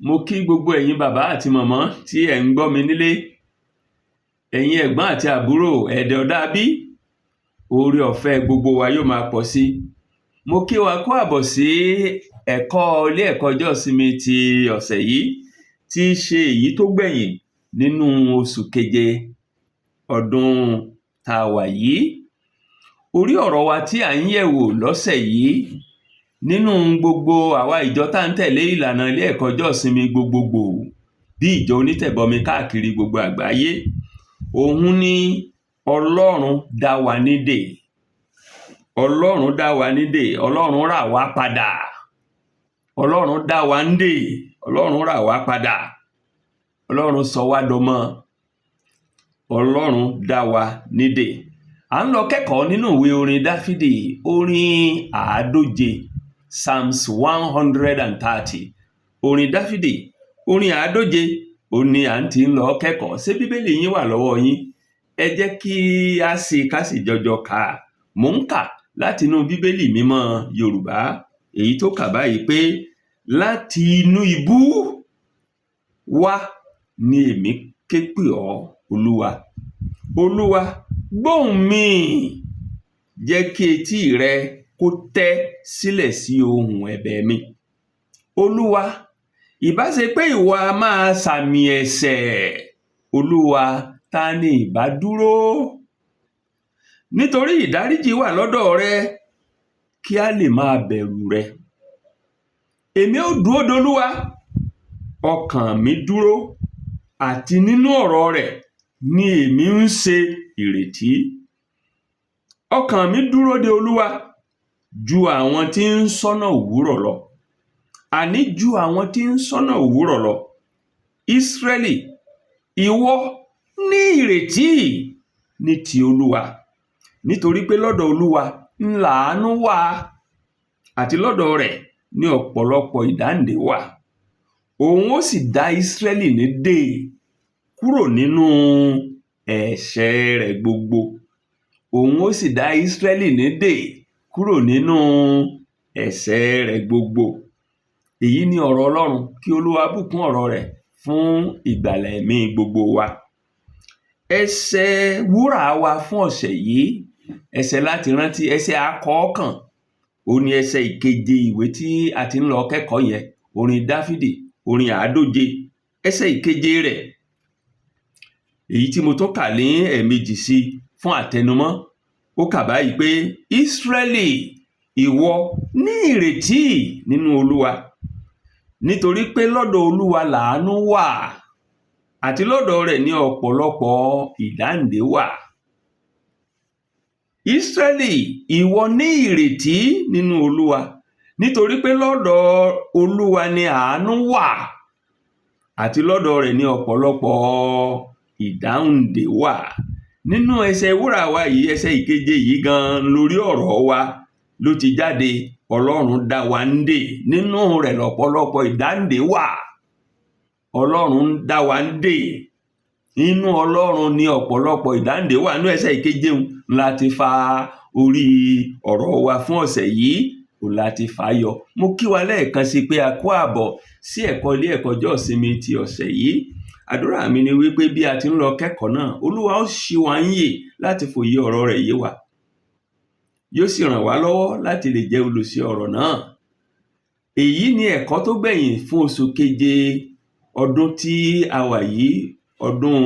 Mo kí gbogbo ẹ̀yin bàbá àti màmá tí ẹ̀ ń gbọ́ mi nílé, ẹ̀yin ẹ̀gbọ́n àti àbúrò ẹ̀dẹ̀ ọ̀dà bí, oore ọ̀fẹ́ gbogbo wa yóò máa pọ̀ sí. Mo kí wa kú àbọ̀ sí ẹ̀kọ́ ilé ẹ̀kọ́ ọjọ́ ìsinmi ti ọ̀sẹ̀ yìí, tí í ṣe èyí tó gbẹ̀yìn nínú oṣù keje ọdún tá a wà yìí. Orí ọ̀rọ̀ wa tí à ń yẹ̀wò lọ́sẹ̀ yìí nínú gbogbo àwa ìjọ tá ń tẹ̀lé ìlànà ilé ẹ̀kọ́ ọjọ́ ìsinmi gbogbogbò bí ìjọ onítẹ̀bọmi káàkiri gbogbo àgbáyé, òun ni Ọlọ́run dá wa nídè. Ọlọ́run dá wa nídè, Ọlọ́run rà wá padà. Ọlọ́run dá wa nídè, Ọlọ́run rà wá padà. Ọlọ́run sọ wá dọmọ. Ọlọ́run dá wa nídè. À ń lọ kẹ́kọ̀ọ́ nínú ìwé orin Dáfídì, orin 150, Psalms 130. Orin Dáfídì, orin 150, òun ni à ń ti ń lọ kẹ́kọ̀ọ́. Ṣé Bíbélì yín wà lọ́wọ́ yín? Ẹ jẹ́ kí a sì ká sì jọjọ kà á. Mò ń kà láti inú Bíbélì mímọ́ Yorùbá, èyí tó kà báyìí pé, láti inú ibú wá ni èmi ké pè ọ́, Olúwa. Olúwa, gbóhùn mi, jẹ́ kí etí rẹ kó tẹ́ sílẹ̀ sí ohùn ẹ̀bẹ̀ mi. Olúwa, ìbá ṣe pé ìwọ a máa sàmì ẹ̀ṣẹ̀, Olúwa, ta ni ìbá dúró? Nítorí ìdáríjì wà lọ́dọ̀ rẹ, kí a lè máa bẹ̀rù rẹ. Èmi ó dúró d'Olúwa, ọkàn mi dúró, àti nínú ọ̀rọ̀ rẹ̀ ni èmi ń ṣe ìrètí. Ọkàn mi dúró de Olúwa ju àwọn tí ń ṣọ́nà òwúrọ̀ lọ. Àní ju àwọn tí ń ṣọ́nà òwúrọ̀ lọ. Ísírẹ́lì, ìwọ ní ìrètí ní ti Olúwa. Nítorí pé lọ́dọ̀ Olúwa ńlá àánú wà, àti lọ́dọ̀ rẹ̀ ní ọ̀pọ̀lọpọ̀ ìdáǹdè wà. Òun ó sì dá Ísírẹ́lì nídè kúrò nínú ẹ̀ṣẹ̀ rẹ̀ gbogbo. Òun ó sì dá Ísírẹ́lì nídè kúrò nínú ẹ̀ṣẹ̀ rẹ̀ gbogbo. Èyí ni ọ̀rọ̀ Ọlọ́run. Kí Olúwa bùkún ọ̀rọ̀ rẹ̀ fún ìgbàlà ẹ̀mí gbogbo wa. Ẹsẹ̀ wúrà wa fún ọ̀sẹ̀ yìí, ẹsẹ̀ láti rántí, ẹsẹ̀ àkọ́kàn, òun ni ẹsẹ̀ ìkeje ìwé tí a ti ń lọ kẹ́kọ̀ọ́ yẹn, orin Dáfídì, orin 150, ẹsẹ̀ ìkeje rẹ̀. Èyí tí mo tún kà ní ẹ̀ẹ̀mejì sí fún àtẹnumọ́. Ó kà báyìí pé, Ísírẹ́lì, ìwọ ní ìrètí nínú Olúwa. Nítorí pé lọ́dọ̀ Olúwa làánú wà, àti lọ́dọ̀ rẹ̀ ní ọ̀pọ̀lọpọ̀ ìdáǹdè wà. Ísírẹ́lì, ìwọ ní ìrètí nínú Olúwa. Nítorí pé lọ́dọ̀ Olúwa ni àánú wà, àti lọ́dọ̀ rẹ̀ ní ọ̀pọ̀lọpọ̀ ìdáǹdè wà. Nínú ẹsẹ̀ wúrà wa yìí, ẹsẹ̀ ìkeje yìí gan-an lórí ọ̀rọ̀ wa ló ti jáde. Ọlọ́run dá wa nídè, nínú rẹ̀ lọ̀pọ̀lọpọ̀ ìdáǹdè wà. Ọlọ́run dá wa nídè, nínú Ọlọ́run ni ọ̀pọ̀lọpọ̀ ìdáǹdè wà. Nínú ẹsẹ̀ ìkeje la ti fa orí ọ̀rọ̀ wa fún ọ̀sẹ̀ yìí, òun la ti fà á yọ. Mo kí wa lẹ́ẹ̀kan sí pé a kú àbọ̀ sí ẹ̀kọ́ ilé ẹ̀kọ́ ọjọ́ ìsinmi ti ọ̀sẹ̀ yìí. Àdúrà mi ni wípé bí a ti ń lọ kẹ́kọ̀ọ́ náà, Olúwa ó ṣí wa ń yè láti fòye ọ̀rọ̀ rẹ̀ yé wa. Yóò sì ràn wá lọ́wọ́ láti lè jẹ́ olùṣe ọ̀rọ̀ náà. Èyí ni ẹ̀kọ́ tó gbẹ̀yìn fún oṣù keje ọdún tí a wà yìí, ọdún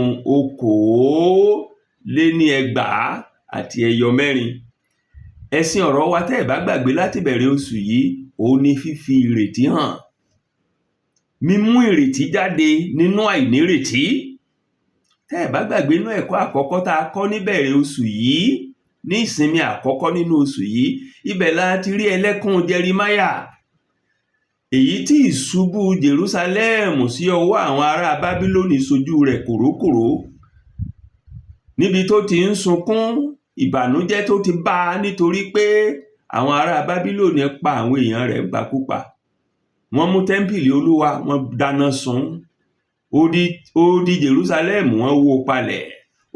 2024. Ẹ̀sìn ọ̀rọ̀ wa tẹ́ ẹ̀ bá gbàgbé láti bẹ̀rẹ̀ oṣù yìí, òun ni fífi ìrètí hàn. Mímú ìrètí jáde nínú àìnírètí. Tẹ́ ẹ̀ bá gbàgbé inú ẹ̀kọ́ àkọ́kọ́ tá a kọ́ níbẹ̀rẹ̀ oṣù yìí, ní ìsinmi àkọ́kọ́ nínú oṣù yìí, ibẹ̀ la ti rí ẹlẹ́kún Jeremáyà. Èyí tí ìṣubú Jerúsálẹ́mù sí ọwọ́ àwọn ará Bábílónì ṣojú rẹ̀ kòrókòró. Níbi tó ti ń sunkún, ìbànújẹ́ tó ti bá a nítorí pé àwọn ará Bábílónì pa àwọn èèyàn rẹ̀ nípakúpa. Wọ́n mú tẹ́ḿpìlì Olúwa, wọ́n dáná sun. Odi Jerúsálẹ́mù wọ́n wó palẹ̀.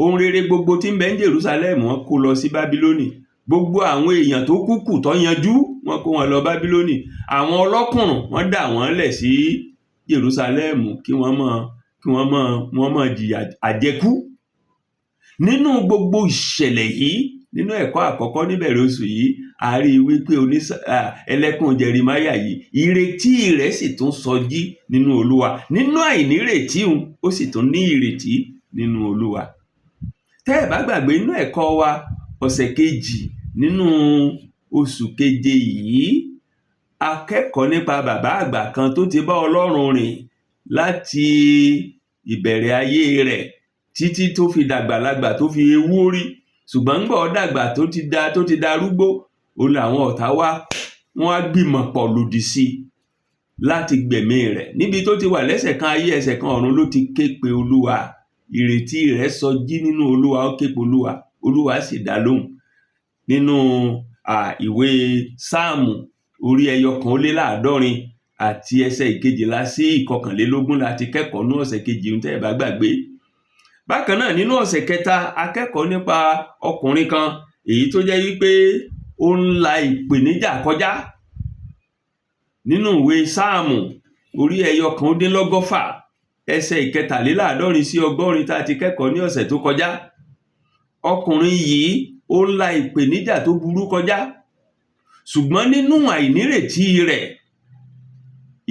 Ohun rere gbogbo tí ń bẹ ní Jerúsálẹ́mù wọ́n kó lọ sí Bábílónì. Gbogbo àwọn èèyàn tó kú kù tó yanjú, wọ́n kó wọn lọ Bábílónì. Àwọn ọlọ́kùnrùn wọ́n dà wọ́n lẹ̀ sí Jerúsálẹ́mù kí wọ́n máa kí wọ́n máa wọ́n máa jìyà àjẹkú. Nínú gbogbo ìṣẹ̀lẹ̀ yìí, nínú ẹ̀kọ́ àkọ́kọ́ níbẹ̀rẹ̀ oṣù yìí, a rí i wípé ẹlẹ́kùn Jeremáyà yìí, ìrètí rẹ̀ sì tún sọjí nínú Olúwa. Nínú àìnírètí un, ó sì tún ní ìrètí nínú Olúwa. Tẹ́ ẹ̀ bá gbàgbé, nínú ẹ̀kọ́ wa ọ̀sẹ̀ kejì nínú oṣù keje yìí, a kẹ́kọ̀ọ́ nípa bàbá àgbà kan tó ti bá Ọlọ́run rìn láti ìbẹ̀rẹ̀ ayé rẹ̀ títí tó fi dàgbàlagbà, tó fi ewú orí. Ṣùgbọ́n ńgbà ó dàgbà, tó ti darúgbó, òun làwọn ọ̀tá wá, wọ́n á gbìmọ̀ pọ̀ lòdì sí i láti gbẹ̀mí rẹ̀. Níbi tó ti wà lẹ́sẹ̀ kan ayé, ẹsẹ̀ kan ọ̀run, ló ti ké pe Olúwa. Ìrètí rẹ̀ sọjí nínú Olúwa. Ó ké pe Olúwa, Olúwa sì dá lóhùn. Nínú ìwé Sáàmù orí 171 àti ẹsẹ̀ 12 sí 21 la ti kẹ́kọ̀ọ́ ní ọ̀sẹ̀ kejì, tẹ́ ẹ̀ bá gbàgbé. Bákan náà, nínú ọ̀sẹ̀ kẹta, a kẹ́kọ̀ọ́ nípa ọkùnrin kan èyí tó jẹ́ wípé ó ń la ìpèníjà kọjá. Nínú ìwé Sáàmù orí 161 ẹsẹ̀ 83 sí 80 tá a ti kẹ́kọ̀ọ́ ní ọ̀sẹ̀ tó kọjá. Ọkùnrin yìí, ó ń la ìpèníjà tó burú kọjá, ṣùgbọ́n nínú àìnírètí rẹ̀,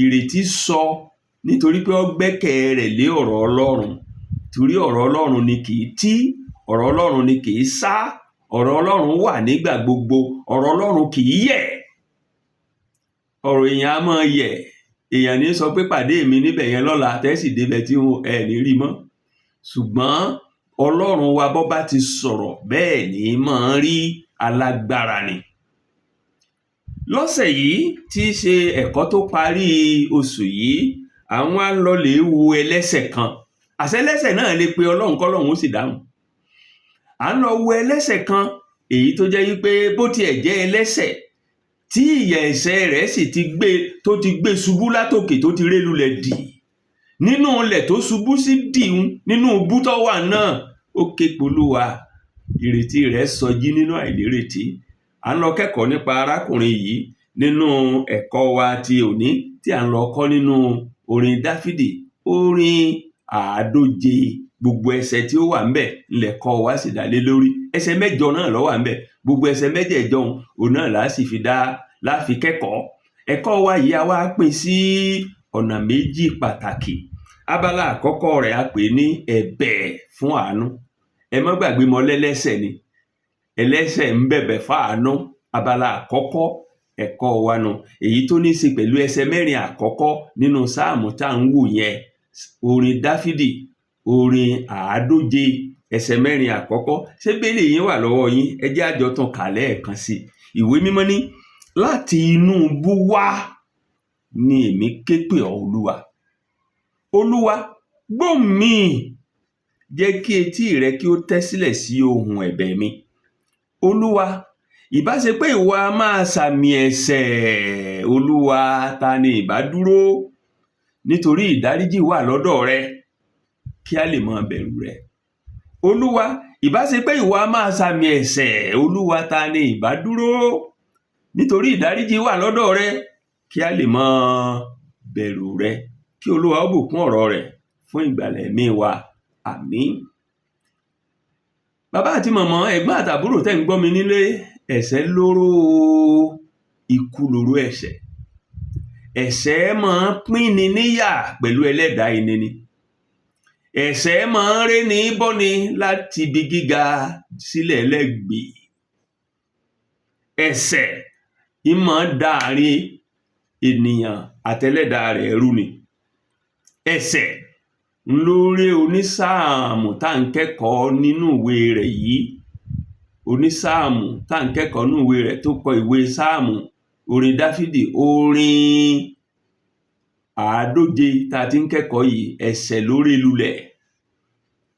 ìrètí sọ, nítorí pé ó gbẹ́kẹ̀ rẹ̀ lé ọ̀rọ̀ Ọlọ́run, torí ọ̀rọ̀ Ọlọ́run ni kì í tí, ọ̀rọ̀ Ọlọ́run ni kì í sá, ọ̀rọ̀ Ọlọ́run wà nígbà gbogbo, ọ̀rọ̀ Ọlọ́run kì í yẹ̀. Ọ̀rọ̀ èèyàn á máa yẹ̀. Èèyàn ní sọ pé, "Pàdé mi níbẹ̀ yẹn lọ́la," tẹ́sì débẹ̀ tí ẹ ní rí mọ́. Ṣùgbọ́n Ọlọ́run wa, bọ́ bá ti sọ̀rọ̀, bẹ́ẹ̀ ní máa rí, alágbára ni. Lọ́sẹ̀ yìí, tí í ṣe ẹ̀kọ́ tó parí oṣù yìí, àwọn á lọ lè wo ẹlẹ́ṣẹ̀ kan. Àṣẹ ẹlẹ́ṣẹ̀ náà lè pe Ọlọ́run, kọ́lọ́run ó sì dáhùn. À ń lọ wo ẹlẹ́ṣẹ̀ kan èyí tó jẹ́ wípé bó tiẹ̀ jẹ́ ẹlẹ́ṣẹ̀ tí ìyà ẹ̀ṣẹ̀ rẹ̀ sì ti gbé, tó ti gbé ṣubú látòkè, tó ti ré lulẹ̀ dì nínú ilẹ̀, tó ṣubú sí dìhun nínú ibú tó wà náà, ó ké polúwa, ìrètí rẹ̀ sọjí nínú àìnírètí. À ń lọ kẹ́kọ̀ọ́ nípa arákùnrin yìí nínú ẹ̀kọ́ wa ti òní tí à ń lọ kọ́ nínú orin Dáfídì orin 150. Gbogbo ẹsẹ̀ tí ó wà ńbẹ̀ ńlẹ̀kọ́ wa sì dá lé lórí. Ẹsẹ̀ 8 náà ló wà ńbẹ̀. Gbogbo ẹsẹ̀ mẹ́jẹ̀ẹ̀jọ òun náà là á sì fi dá láfi kẹ́kọ̀ọ́. Ẹ̀kọ́ wa yìí, a wá pín sí ọ̀nà méjì pàtàkì. Abala àkọ́kọ́ rẹ̀, a pè ní ẹ̀bẹ̀ fún àánú. Ẹ má gbàgbé, mọ lẹ́lẹ́ṣẹ̀ ni, ẹlẹ́ṣẹ̀ ń bẹ̀bẹ̀ fáànú. Abala àkọ́kọ́ ẹ̀kọ́ wa nu, èyí tó ní í ṣe pẹ̀lú ẹsẹ̀ 4 àkọ́kọ́ nínú sáàmù tá à ń wò yẹn, orin Dáfídì orin 150 ẹsẹ̀ 4 àkọ́kọ́. Ṣé bẹ́ẹ̀lì yín wà lọ́wọ́ yín? Ẹ jẹ́ àjọ tún kà lẹ́ẹ̀kan sí i. Ìwé Mímọ́ ní, "Láti inú ibú wá ni èmi ké pè ọ́, Olúwa. Olúwa, gbóhùn mi, jẹ́ kí etí rẹ kí ó tẹ́ sílẹ̀ sí ohùn ẹ̀bẹ̀ mi. Olúwa, ìbá ṣe pé ìwọ a máa sàmì ẹ̀ṣẹ̀, Olúwa, ta ni ìbá dúró? Nítorí ìdáríjì wà lọ́dọ̀ rẹ, kí a lè máa bẹ̀rù rẹ. Olúwa, ìbá ṣe pé ìwọ a máa sàmì ẹ̀ṣẹ̀, Olúwa, ta ni ìbá dúró? Nítorí ìdáríjì wà lọ́dọ̀ rẹ, kí a lè máa bẹ̀rù rẹ." Kí Olúwa ó bùkún ọ̀rọ̀ rẹ̀ fún ìgbàlà ẹ̀mí wa. Àmín. Bàbá àti màmá, ẹ̀gbọ́n àtàbúrò tẹ́ ń gbọ́ mi nílé, ẹ̀ṣẹ̀ lóró, ikú lóró ẹ̀ṣẹ̀. Ẹ̀ṣẹ̀ máa ń pínni níyà pẹ̀lú ẹlẹ́dàá ẹni ni. Ẹ̀ṣẹ̀ máa ń réni bọ́ni láti ibi gíga sílẹ̀ lẹ́gbẹ̀ẹ́. Ẹ̀ṣẹ̀ ń máa ń da àárín ènìyàn àtẹlẹ́dàá rẹ̀ rú ni. Ẹ̀ṣẹ̀ ló ré onísáàmù tá à ń kẹ́kọ̀ọ́ nínú ìwé rẹ̀ yìí, onísáàmù tá à ń kẹ́kọ̀ọ́ nínú ìwé rẹ̀ tó kọ ìwé Sáàmù orin Dáfídì orin 150 tá a ti ń kẹ́kọ̀ọ́ yìí, ẹ̀ṣẹ̀ ló ré lulẹ̀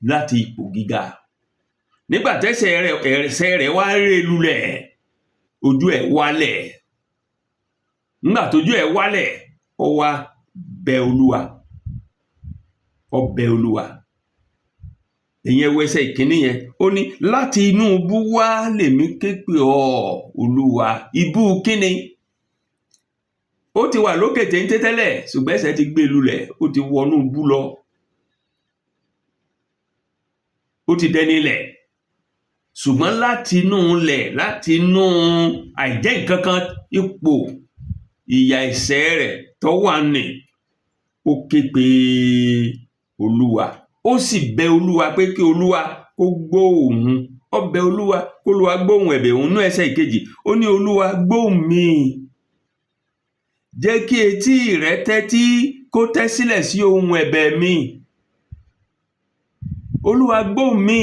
láti ipò gíga. Nígbà tẹ́ṣẹ̀ rẹ̀, ẹ̀ṣẹ̀ rẹ̀ wá ré lulẹ̀, ojú ẹ̀ wálẹ̀. Nígbà tójú ẹ̀ wálẹ̀, ó wá bẹ Olúwa, ó bẹ Olúwa. Ìyẹn wo ẹsẹ̀ ìkíní yẹn. Ó ní, "Láti inú ibú wá lèmi ké pè ọ́, Olúwa." Ibú kíni? Ó ti wà lókè téńté tẹ́lẹ̀, ṣùgbọ́n ẹ̀ṣẹ̀ ti gbé lulẹ̀, ó ti wọnú ibú lọ, ó ti dẹni ilẹ̀. Ṣùgbọ́n láti inú ilẹ̀, láti inú àìjẹ́ nǹkan kan, ipò ìyà ẹ̀ṣẹ̀ rẹ̀ tó wà ní, ó ké pe Olúwa, ó sì bẹ Olúwa pé kí Olúwa kó gbọ́ òun. Ó bẹ Olúwa kó Olúwa gbóhùn ẹ̀bẹ̀ òun. Ní ẹsẹ̀ ìkejì, ó ní, Olúwa gbóhùn mi, jẹ́ kí etí rẹ tẹ́tí kó tẹ́ sílẹ̀ sí ohùn ẹ̀bẹ̀ mi. Olúwa gbóhùn mi.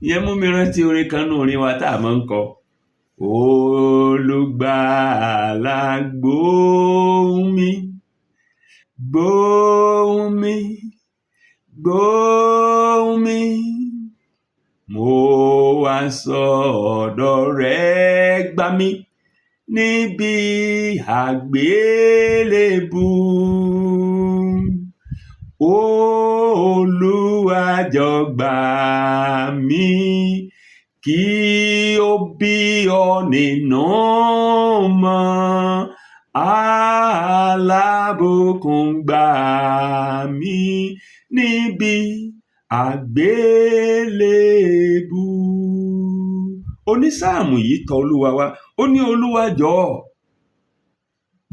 Ìyẹn mú mi rántí orin kan nínú orin wa tá a máa ń kọ. Olùgbàlà gbóhùn mi, gbóhùn mi, gbóhùn mi, mo wá sọ́dọ̀ rẹ, gbà mí níbi àgbélébù. Olúwa jọ̀ọ́ gbà mí, kí ó bí ọ nínú mọ́, alábùkún gbà mí níbi àgbélébù. Onísáàmù yìí tọ̀ Olúwa wá, ó ní, Olúwa jọ̀ọ́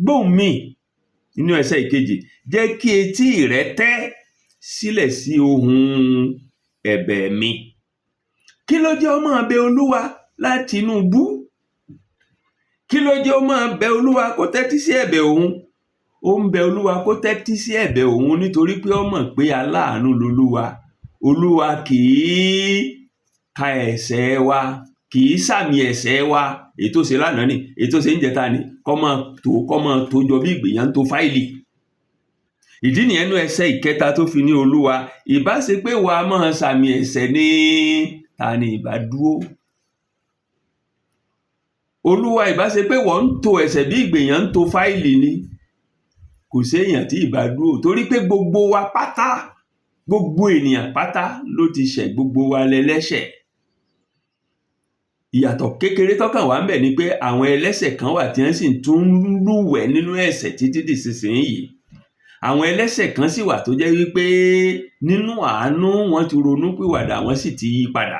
gbóhùn mi. Nínú ẹsẹ̀ ìkejì, jẹ́ kí etí rẹ tẹ́ sílẹ̀ sí ohùn ẹ̀bẹ̀ mi. Kí ló jẹ́ ó máa bẹ Olúwa láti inú ibú? Kí ló jẹ́ ó máa bẹ Olúwa kó tẹ́tí sí ẹ̀bẹ̀ òun? Ó ń bẹ Olúwa kó tẹ́tí sí ẹ̀bẹ̀ òun nítorí pé ó mọ̀ pé aláàánú lolúwa. Olúwa kì í ka ẹ̀ṣẹ̀ wa, kì í sàmì ẹ̀ṣẹ̀ wa. Èyí tó ṣe lánàá ni, èyí tó ṣe ń jẹta ni, kọ́ máa tó, kọ́ máa tó jọ bí ìgbèyàn tó fáìlì. Ìdí nìyẹn nú ẹsẹ̀ ìkẹta tó fi ní, Olúwa, ìbá ṣe pé wàá máa sàmì ẹ̀ṣẹ̀ ní, ta ni ìbá dúró? Olúwa, ìbá ṣe pé wọ́n ń to ẹ̀ṣẹ̀ bí ìgbèyàn ń to fáìlì ni, kò séèyàn tí ìbá dúró, torí pé gbogbo wa pátá, gbogbo ènìyàn pátá ló ti ṣẹ̀, gbogbo wa lẹlẹ́ṣẹ̀. Ìyàtọ̀ kékeré tọ́kàn wá ń bẹ̀ ni pé àwọn ẹlẹ́ṣẹ̀ kan wà tí wọ́n sì tún ń lúwẹ̀ẹ́ nínú ẹ̀ṣẹ̀ títí dìsinsìnyí. Àwọn ẹlẹ́ṣẹ̀ kan sì wà tó jẹ́ wípé nínú àánú wọ́n ti ronú pìwàdà, wọ́n sì ti yí padà.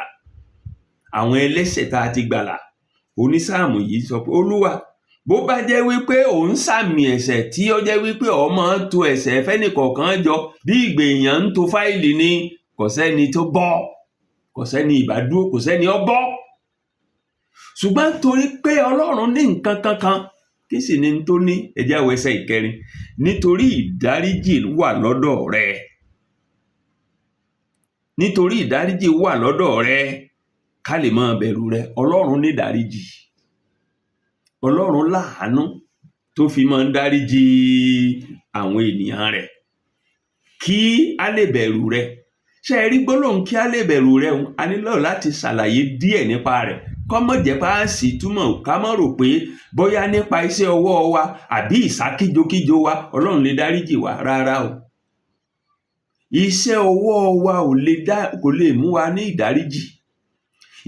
Àwọn ẹlẹ́ṣẹ̀ tá a ti gbàlà. Onísáàmù yìí sọ pé, Olúwa, bó bá jẹ́ wípé òun sàmì ẹ̀ṣẹ̀ tí ó jẹ́ wípé ó máa ń to ẹ̀ṣẹ̀ fẹ́nìkọ̀ọ̀kan jọ bí ìgbèyàn ń to fáìlì ni, kò sẹ́ni tó bọ́, kò sẹ́ni ìbá dúró, kò sẹ́ni ó bọ́. Ṣùgbọ́n torí pé Ọlọ́run ní nǹkan kankan, kí sì ni tó ní? Ẹ jẹ́ á wo ẹsẹ̀ ìkẹrin. Nítorí ìdáríjì wà lọ́dọ̀ rẹ. Nítorí ìdáríjì wà lọ́dọ̀ rẹ, ká lè máa bẹ̀rù rẹ. Ọlọ́run ní ìdáríjì. Ọlọ́run láàánú tó fi máa ń dáríjì àwọn ènìyàn rẹ̀. Kí á lè bẹ̀rù rẹ. Ṣé ẹ rí gbólóhùn kí á lè bẹ̀rù rẹ? A nílò láti ṣàlàyé díẹ̀ nípa rẹ̀. Kọ́ mọ̀ jẹ́ pé a sì túmọ̀ ká mọ̀ rò pé bóyá nípa iṣẹ́ ọwọ́ wa àbí ìsákíjokíjo wa Ọlọ́run lè dáríjì wá. Rárá o. Iṣẹ́ ọwọ́ wa ò lè dá, kò lè mú wa ní ìdáríjì.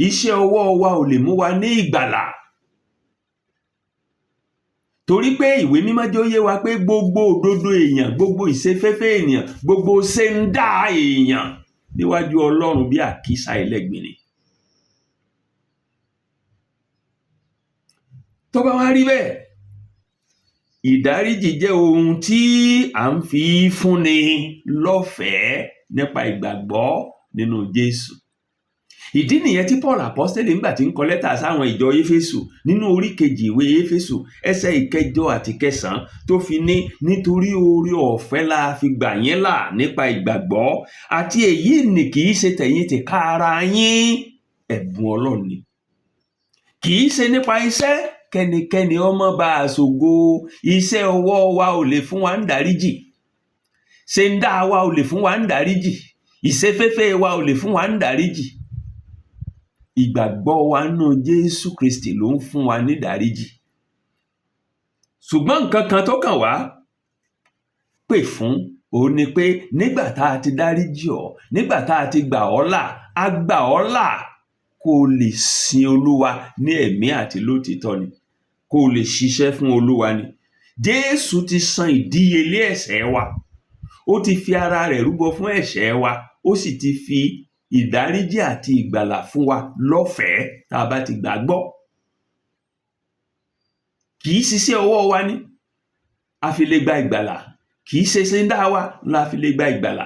Iṣẹ́ ọwọ́ wa ò lè mú wa ní ìgbàlà. Torí pé ìwé mímọ́ jẹ́ ó yé wa pé gbogbo òdodo èèyàn, gbogbo ìṣeféfé ènìyàn, gbogbo ṣéńdá èèyàn níwájú Ọlọ́run bí àkísà ẹlẹ́gbin ni. Tó bá wá rí bẹ́ẹ̀, ìdáríjì jẹ́ ohun tí à ń fi fúnni lọ́fẹ̀ẹ́ nípa ìgbàgbọ́ nínú Jésù. Ìdí nìyẹn tí Paul Apostoli nígbà tí ń kọ lẹ́tà sáwọn ìjọ Éfésù nínú orí kejì ìwé Éfésù ẹsẹ̀ ìkẹjọ àti kẹsàn-án tó fi ní, nítorí oore ọ̀fẹ́ la fi gbà yín là nípa ìgbàgbọ́, àti èyí ni kì í ṣe tẹ̀yin tìka ara yín, ẹ̀bùn Ọlọ́run ni. Kì í ṣe nípa iṣẹ́, kẹ́nikẹ́ni ó má bá a ṣògo. Iṣẹ́ ọwọ́ wa ò lè fún wa ń dáríjì. Ṣe ń dá wa ò lè fún wa ń dáríjì. Ìṣeféfé wa ò lè fún wa ń dáríjì. Ìgbàgbọ́ wa nínú Jésù Kristi ló ń fún wa ní ìdáríjì. Ṣùgbọ́n nǹkan kan tó kàn wá pè fún òun ni pé nígbà tá a ti dáríjì ọ́, nígbà tá a ti gbà ọ́ là, a gbà ọ́ là kó o lè sin Olúwa ní ẹ̀mí àti lótìítọ́ ni, kó o lè ṣiṣẹ́ fún Olúwa ni. Jésù ti san ìdíyelé ẹ̀ṣẹ̀ wa, ó ti fi ara rẹ̀ rúbọ fún ẹ̀ṣẹ̀ wa, ó sì ti fi ìdáríjì àti ìgbàlà fún wa lọ́fẹ̀ẹ́ tá a bá ti gbàgbọ́. Kì í ṣiṣẹ́ ọwọ́ wa ni a fi lè gba ìgbàlà, kì í ṣe ṣe wa la fi lè gba ìgbàlà.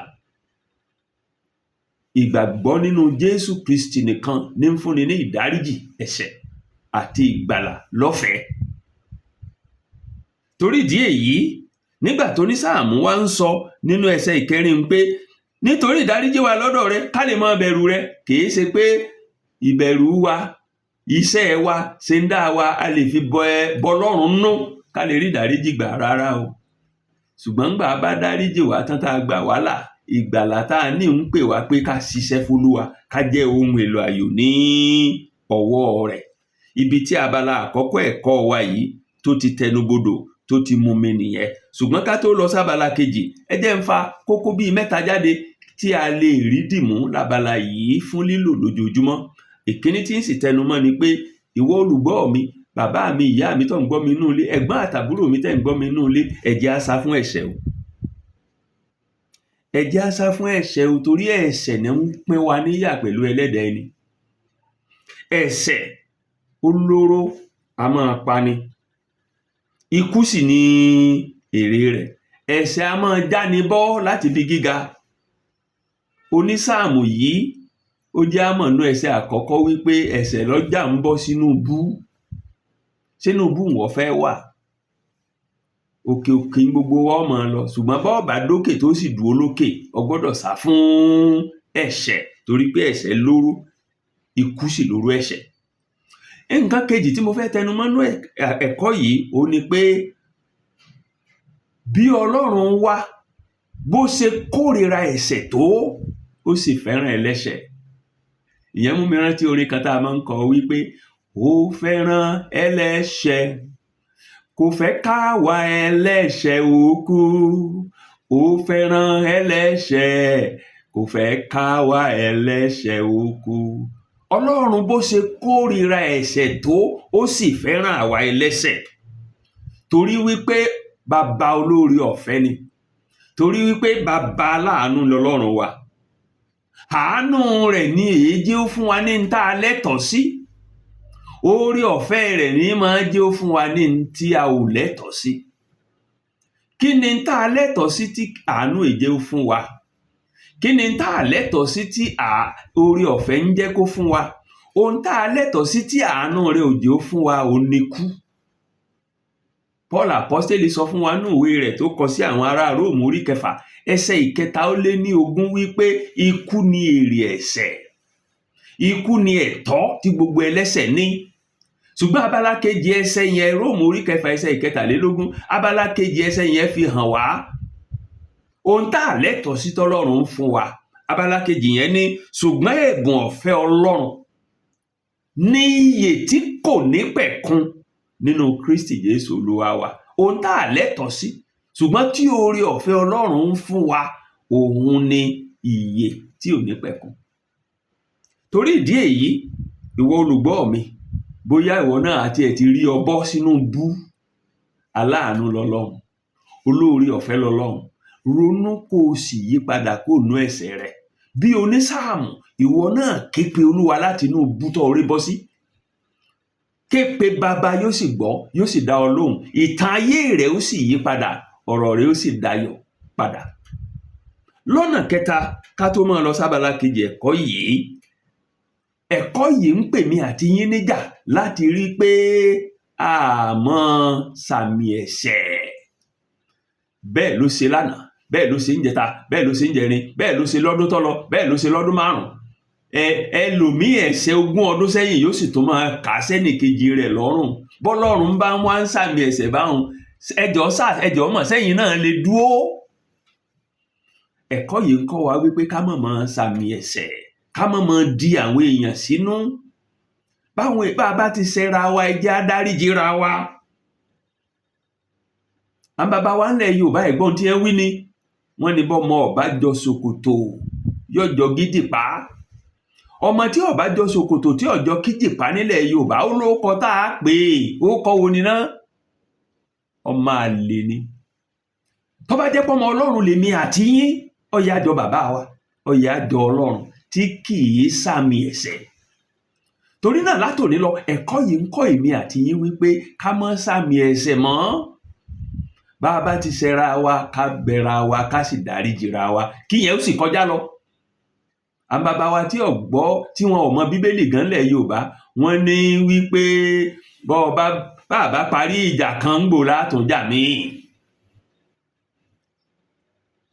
Ìgbàgbọ́ nínú Jésù Kristi nìkan ní ń fúnni ní ìdáríjì ẹ̀ṣẹ̀ àti ìgbàlà lọ́fẹ̀ẹ́. Torí ìdí èyí, nígbà tó ní sáàmù wá ń sọ nínú ẹsẹ̀ ìkẹrin pé nítorí ìdáríjì wa lọ́dọ̀ rẹ ká lè máa bẹ̀rù rẹ, kìí ṣe pé ìbẹ̀rù wa, iṣẹ́ wa, ṣe ń dá wa, a lè fi bọ ẹ bọlọ́run nú ká lè rí ìdáríjì gbà rárá o. Ṣùgbọ́n gbà bá dáríjì wá tán, tá a gbà wá là, ìgbàlà tá a ní ń pè wá pé ká ṣiṣẹ́ f'Olúwa, ká jẹ́ ohun èlò àyò ní ọwọ́ rẹ̀. Ibi tí abala àkọ́kọ́ ẹ̀kọ́ wa yìí tó ti tẹnubodò, tó ti mú mi nìyẹn. Ṣùgbọ́n ká tó lọ sábala kejì, ẹ jẹ́ ń fa kókó bíi mẹ́ta jáde tí a lè rí dìmú lábala yìí fún lílò lójoojúmọ́. Ìkíní tí ń sì tẹnumọ́ ni pé ìwọ olùgbọ́ mi, bàbá mi, ìyá mi tó ń gbọ́ mi nínú ilé, ẹ̀gbọ́n àtàbúrò mi tẹ́ ń gbọ́ mi nínú ilé, ẹ jẹ́ á sá fún ẹ̀ṣẹ̀ o. Ẹ jẹ́ á sá fún ẹ̀ṣẹ̀ o, torí ẹ̀ṣẹ̀ ní ń pín wa níyà pẹ̀lú ẹlẹ́dàá ẹni. Ẹ̀ṣẹ̀ ó lóró, a máa pani, ikú sì ni èrè rẹ̀. Ẹ̀ṣẹ̀ a máa jáni bọ́ láti ibi gíga. Onísáàmù yìí ó jẹ́ á mọ̀ nínú ẹsẹ̀ àkọ́kọ́ wípé ẹ̀ṣẹ̀ lọ́jà ń bọ́ sínú bú. Sínú bú ìwọ fẹ́ wà? Òkè òkè ní gbogbo wa ó máa lọ, ṣùgbọ́n bọ́ bá dókè tó sì dúró lókè, o gbọ́dọ̀ sá fún ẹ̀ṣẹ̀, torí pé ẹ̀ṣẹ̀ lóró, ikú sì lóró ẹ̀ṣẹ̀. Nǹkan kejì tí mo fẹ́ tẹnu mọ́ nínú ẹ̀kọ́ yìí òun ni pé bí Ọlọ́run wa bó ṣe kórìíra ẹ̀ṣẹ̀ tó, ó sì fẹ́ràn ẹlẹ́ṣẹ̀. Ìyẹn mú mi rántí orin kan tá a máa ń kọ wípé ó fẹ́ràn ẹlẹ́ṣẹ̀, kò fẹ́ káwa ẹlẹ́ṣẹ̀ ó kú, ó fẹ́ràn ẹlẹ́ṣẹ̀, kò fẹ́ káwa ẹlẹ́ṣẹ̀ ó kú. Ọlọ́run bó ṣe kórìíra ẹ̀ṣẹ̀ tó, ó sì fẹ́ràn àwa ẹlẹ́ṣẹ̀, torí wípé bàbá olóore ọ̀fẹ́ ni, torí wípé bàbá aláàánú lọlọ́run wa. Àánú rẹ̀ ni èé jẹ́ ó fún wa ní n tá a lẹ́tọ̀ọ́ sí. Oore ọ̀fẹ́ rẹ̀ ní máa jẹ́ ó fún wa ní n tí a ò lẹ́tọ̀ọ́ sí. Kí ni n tá a lẹ́tọ̀ọ́ sí tí àánú èé jẹ́ ó fún wa? Kí ni n tá a lẹ́tọ̀ọ́ sí tí oore ọ̀fẹ́ ń jẹ́ kó fún wa? Ohun tá a lẹ́tọ̀ọ́ sí tí àánú rẹ̀ ò jẹ́ ó fún wa òun ni ikú. Paul Apọ́stélì sọ fún wa nínú ìwé rẹ̀ tó kọ sí àwọn ará Róòmù orí kẹfà ẹsẹ̀ 23 wípé ikú ni èrè ẹ̀ṣẹ̀, ikú ni ẹ̀tọ́ tí gbogbo ẹlẹ́ṣẹ̀ ní. Ṣùgbọ́n abala kejì ẹsẹ̀ yẹn, Róòmù orí kẹfà ẹsẹ̀ 23, abala kejì ẹsẹ̀ yẹn fi hàn wá ohun tá a lẹ́tọ̀ọ́ sí tọ́lọ́run ń fún wa. Abala kejì yẹn ní ṣùgbọ́n ẹ̀bùn ọ̀fẹ́ Ọlọ́run ní ìyè tí kò ní pẹ̀kun nínú Kristi Jésù Olúwa wa. Ohun tá a lẹ́tọ̀ọ́ sí ṣùgbọ́n tí oore ọ̀fẹ́ Ọlọ́run ń fún wa, òun ni ìyè tí ò ní pẹ̀kun. Torí ìdí èyí, ìwọ olùgbọ́ mi, bóyá ìwọ náà àti ẹ̀ ti rí ọ bọ́ sínú bú, aláàánú lọlọ́run, olóore ọ̀fẹ́ lọlọ́run, ronú kó o sì yí padà kó o nú ẹ̀ṣẹ̀ rẹ. Bí onísáàmù, ìwọ náà ké pe Olúwa láti inú bú tó rí bọ́ sí. Ké pe bàbá, yóò sì gbọ́, yóò sì dá ọ lóhùn. Ìtàn ayé rẹ ó sì yí padà, ọ̀rọ̀ rẹ ó sì dayọ̀ padà. Lọ́nà kẹta, ká tó máa lọ sábala kejì ẹ̀kọ́ yìí, ẹ̀kọ́ yìí ń pè mí àti yín níjà láti rí pé a mọ sàmì ẹ̀ṣẹ̀. Bẹ́ẹ̀ ló ṣe lánàá, bẹ́ẹ̀ ló ṣe ń jẹta, bẹ́ẹ̀ ló ṣe ń jẹrin, bẹ́ẹ̀ ló ṣe lọ́dún tó lọ, bẹ́ẹ̀ ló ṣe lọ́dún márùn-ún. Ẹlòmíì ẹ̀ṣẹ̀ 20 ọdún sẹ́yìn yóò sì tún máa kà á sẹ́nìkejì rẹ̀ lọ́rùn. Bọ́lọ́run bá wá ń sàmì ẹ̀ṣẹ̀ báwọn, ẹjọ́ sà, ẹjọ́ mọ̀ sẹ́yìn náà lè dúró. Ẹ̀kọ́ yìí ń kọ́ wa wípé ká má máa sàmì ẹ̀ṣẹ̀, ká má máa di àwọn èèyàn sínú. Báwọn bá a bá ti ṣẹra wa, ẹ jẹ́ á dáríjì ra wa. Àwọn bàbá wa ńlẹ̀ Yorùbá, ẹ̀gbọ́n tí ẹ wí ni, wọ́n ní bọ́mọ ọ̀bá jọ ṣòkòtò yọjọ gídìpá. Ọmọ tí ọ̀bá jọ ṣòkòtò tí ọjọ́ kíjìpá nílẹ̀ Yorùbá, ó lóko tá a pè é, ó kọ́ wo ni ná? Ọmọ àlè ni. Tó bá jẹ́ pọ́mọ Ọlọ́run lèmi àti yín, ó yẹ àjọ bàbá wa, ó yẹ àjọ Ọlọ́run tí kì í sàmì ẹ̀ṣẹ̀. Torí náà látòní lọ, ẹ̀kọ́ yìí ń kọ́ èmi àti yín wípé ká má sàmì ẹ̀ṣẹ̀ mọ́. Bá a bá ti ṣẹra wa, ká bẹra wa, ká sì dáríjìra wa, kí yẹn ó sì kọjá lọ. Àwọn bàbá wa tí ò gbọ́, tí wọn ò mọ Bíbélì gan lẹ̀ Yorùbá, wọ́n ní wípé bọ́ ọ bá bá parí ìjà kan ń gbò látúnjà míì.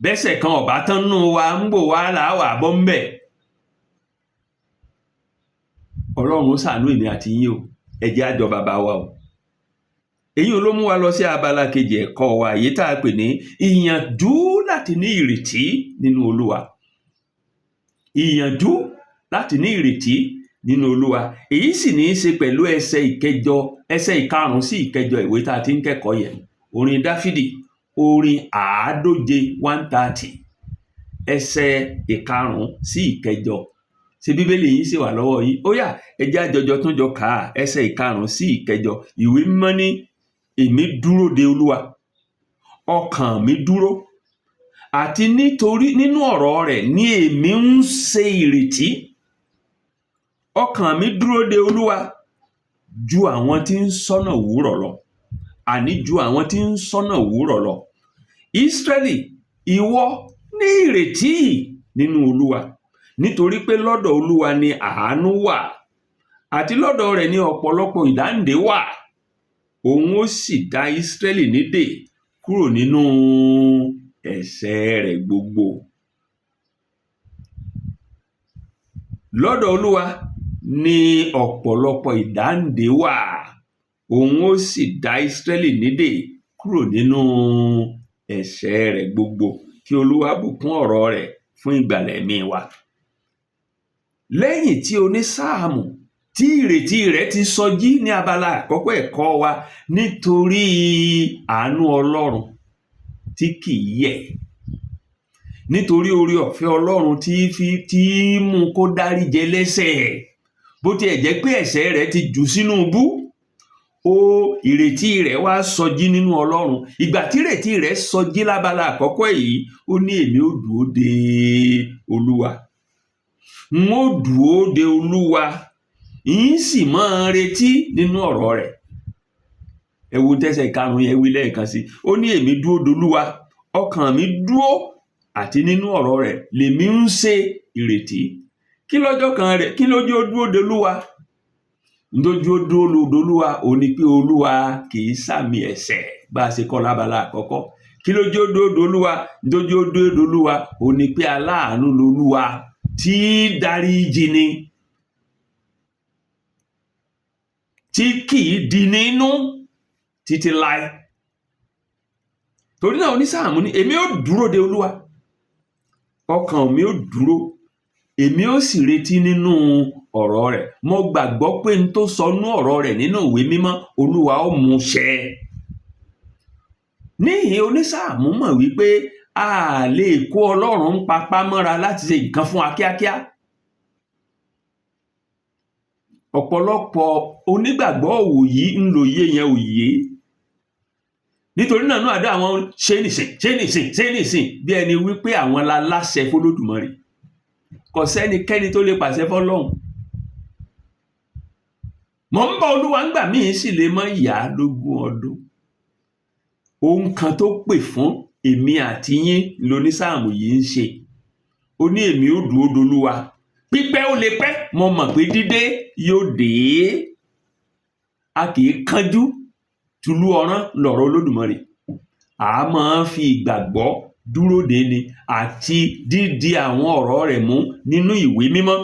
Bẹ́sẹ̀ kan ọ̀bá tán nù wa ń gbò wá làwà bọ́ ń bẹ̀. Ọlọ́run ó ṣàánú èmi àti yín o, ẹ jẹ́ á jọ bàbá wa o. Èyí ló mú wa lọ sí abala kejì ẹ̀kọ́ wa, èyí tá a pè ní ìyànjú láti ní ìrètí nínú Olúwa. Ìyànjú láti ní ìrètí nínú Olúwa. Èyí sì ní í ṣe pẹ̀lú ẹsẹ̀ ìkẹjọ, ẹsẹ̀ ìkarùn-ún sí ìkẹjọ ìwé tá a ti ń kẹ́kọ̀ọ́ yẹn. Orin Dáfídì, orin 150, 130, ẹsẹ̀ ìkarùn-ún sí ìkẹjọ. Ṣé Bíbélì yín sì wà lọ́wọ́ yín? Ó yá, ẹ jẹ́ àjọjọ tún jọ kà á, ẹsẹ̀ ìkarùn-ún sí ìkẹjọ. Ìwé mímọ́ ní, èmi dúró de Olúwa, ọkàn mi dúró, àti nítorí nínú ọ̀rọ̀ rẹ̀ ni èmi ń ṣe ìrètí. Ọkàn mi dúró de Olúwa ju àwọn tí ń ṣọ́nà òwúrọ̀ lọ, àní ju àwọn tí ń ṣọ́nà òwúrọ̀ lọ. Ísírẹ́lì, ìwọ ní ìrètí nínú Olúwa, nítorí pé lọ́dọ̀ Olúwa ni àánú wà, àti lọ́dọ̀ rẹ̀ ni ọ̀pọ̀lọpọ̀ ìdáǹdè wà. Òun ó sì dá Ísírẹ́lì nídè kúrò nínú ẹ̀ṣẹ̀ rẹ̀ gbogbo. Lọ́dọ̀ Olúwa ni ọ̀pọ̀lọpọ̀ ìdáǹdè wà, òun ó sì dá Ísírẹ́lì nídè kúrò nínú ẹ̀ṣẹ̀ rẹ̀ gbogbo. Kí Olúwa bùkún ọ̀rọ̀ rẹ̀ fún ìgbàlà ẹ̀mí wa. Lẹ́yìn tí onísáàmù tí ìrètí rẹ̀ ti sọjí ní abala àkọ́kọ́ ẹ̀kọ́ wa nítorí àánú Ọlọ́run tí kì í yẹ̀, nítorí oore ọ̀fẹ́ Ọlọ́run tí mú kó dáríjẹ lẹ́ṣẹ̀, bó tiẹ̀ jẹ́ pé ẹ̀ṣẹ̀ rẹ̀ ti jù sínú ibú, ó ìrètí rẹ̀ wá sọjí nínú Ọlọ́run. Ìgbà tí ìrètí rẹ̀ sọjí lábala àkọ́kọ́ yìí, ó ní èmi ó dúró de Olúwa. N ó dúró de Olúwa, n sì máa retí nínú ọ̀rọ̀ rẹ̀. Ẹ wo tẹ́sẹ̀ karùn-ún yẹn wí lẹ́ẹ̀kan sí. Ó ní èmi dúró de Olúwa, ọkàn mi dúró, àti nínú ọ̀rọ̀ rẹ̀ lèmi ń ṣe ìrètí. Kí lọ́jọ́ kan rẹ̀, kí lójú ó dúró de Olúwa? Lójú ó dúró de Olúwa, ó ní pé Olúwa kì í sàmì ẹ̀ṣẹ̀ bá a ṣe kọ́ lábala àkọ́kọ́. Kí lójú ó dúró de Olúwa? Lójú ó dúró de Olúwa, ó ní pé aláàánú lolúwa tí dáríjì ni, tí kì í di nínú títí láé. Torí náà onísáàmù ní èmi ó dúró de Olúwa, ọkàn mi ó dúró, èmi ó sì retí nínú ọ̀rọ̀ rẹ̀. Mo gbàgbọ́ pé n tó sọ nú ọ̀rọ̀ rẹ̀ nínú ìwé mímọ́, Olúwa ó mú ṣẹ. Níhìn onísáàmù mọ̀ wípé a lè kó Ọlọ́run ń papá mọ́ra láti ṣe nǹkan fún wa kíákíá. Ọ̀pọ̀lọpọ̀ onígbàgbọ́ òwòyí ń lòye yẹn òye. Nítorí náà náà dá àwọn ṣe nìsín, ṣe nìsín, ṣe nìsín bí ẹni wípé àwọn la láṣẹ f'Olódùmarè. Kò sẹ́nikẹ́ni tó lè pàṣẹ f'Ọlọ́run. Mọ̀ ń bọ̀ Olúwa ńgbà míì sì lè mọ́ ìyá lógún ọdún. Ohun kan tó pè fún èmi àti yín lonísáàmù yìí ń ṣe. Ó ní èmi ó dúró d'Olúwa. Pípẹ́ ó lè pẹ́, mo mọ̀ pé dídé yóò dé. A kì í kánjú tulú ọ̀rán lọ̀rọ̀ Olódùmarè. A máa ń fi ìgbàgbọ́ dúró dè ni àti dídi àwọn ọ̀rọ̀ rẹ̀ mú nínú ìwé mímọ́